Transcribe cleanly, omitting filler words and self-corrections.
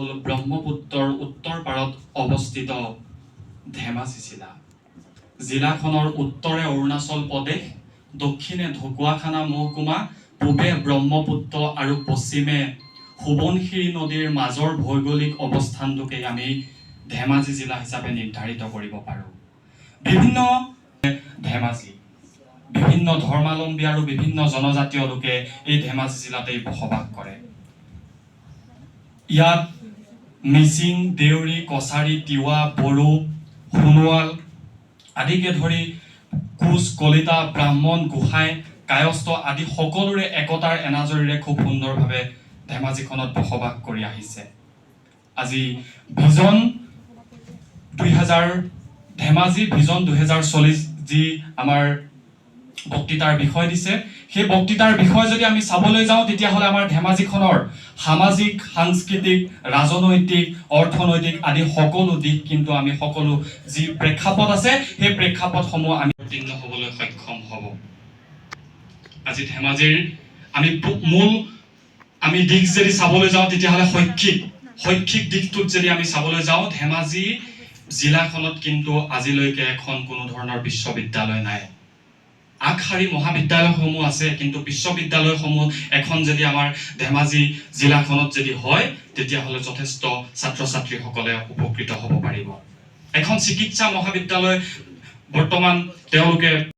হ'ল ব্ৰহ্মপুত্ৰৰ উত্তৰ পাৰত অৱস্থিত ধেমাজি জিলা। জিলাখনৰ উত্তৰে অৰুণাচল প্ৰদেশ, দক্ষিণে ঢকুৱাখানা মহকুমা, পূবে ব্ৰহ্মপুত্ৰ আৰু পশ্চিমে সোৱণশিৰি নদীৰ মাজৰ ভৌগোলিক অৱস্থানটোকেই আমি ধেমাজি জিলা হিচাপে নিৰ্ধাৰিত কৰিব পাৰোঁ। বিভিন্ন ধেমাজি বিভিন্ন ধৰ্মাৱলম্বী আৰু বিভিন্ন জনজাতীয় লোকে এই ধেমাজি জিলাতেই বসবাস কৰে। ইয়াত মিচিং, দেউৰী, কছাৰী, তিৱা, বড়ো, সোণোৱাল আদিকে ধৰি কোচ, কলিতা, ব্ৰাহ্মণ, গোসাঁই, কায়স্থ আদি সকলোৰে একতাৰ এনাজৰীৰে খুব সুন্দৰভাৱে ধেমাজিখনত বসবাস কৰি আহিছে। আজি ভিজন 2000, ধেমাজি ভিজন 2040 যি আমাৰ বক্তৃতাৰ বিষয় দিছে, সেই বক্তৃতাৰ বিষয় যদি আমি চাবলৈ যাওঁ, তেতিয়াহ'লে আমাৰ ধেমাজিখনৰ সামাজিক, সাংস্কৃতিক, ৰাজনৈতিক, অৰ্থনৈতিক আদি সকলো দিশ কিন্তু আমি সকলো যি প্ৰেক্ষাপট আছে, সেই প্ৰেক্ষাপটসমূহ আমি উত্তীৰ্ণ হ'বলৈ সক্ষম হ'ব। আজি ধেমাজিৰ আমি মূল আমি দিশ যদি চাবলৈ যাওঁ, তেতিয়াহ'লে শৈক্ষিক দিশটোত যদি আমি চাবলৈ যাওঁ, ধেমাজি জিলাখনত কিন্তু আজিলৈকে এখন কোনো ধৰণৰ বিশ্ববিদ্যালয় নাই। আগশাৰী মহাবিদ্যালয়সমূহ আছে, কিন্তু বিশ্ববিদ্যালয়সমূহ এখন যদি আমাৰ ধেমাজি জিলাখনত যদি হয়, তেতিয়াহ'লে যথেষ্ট ছাত্ৰ ছাত্ৰীসকলে উপকৃত হ'ব পাৰিব। এখন চিকিৎসা মহাবিদ্যালয় বৰ্তমান তেওঁলোকে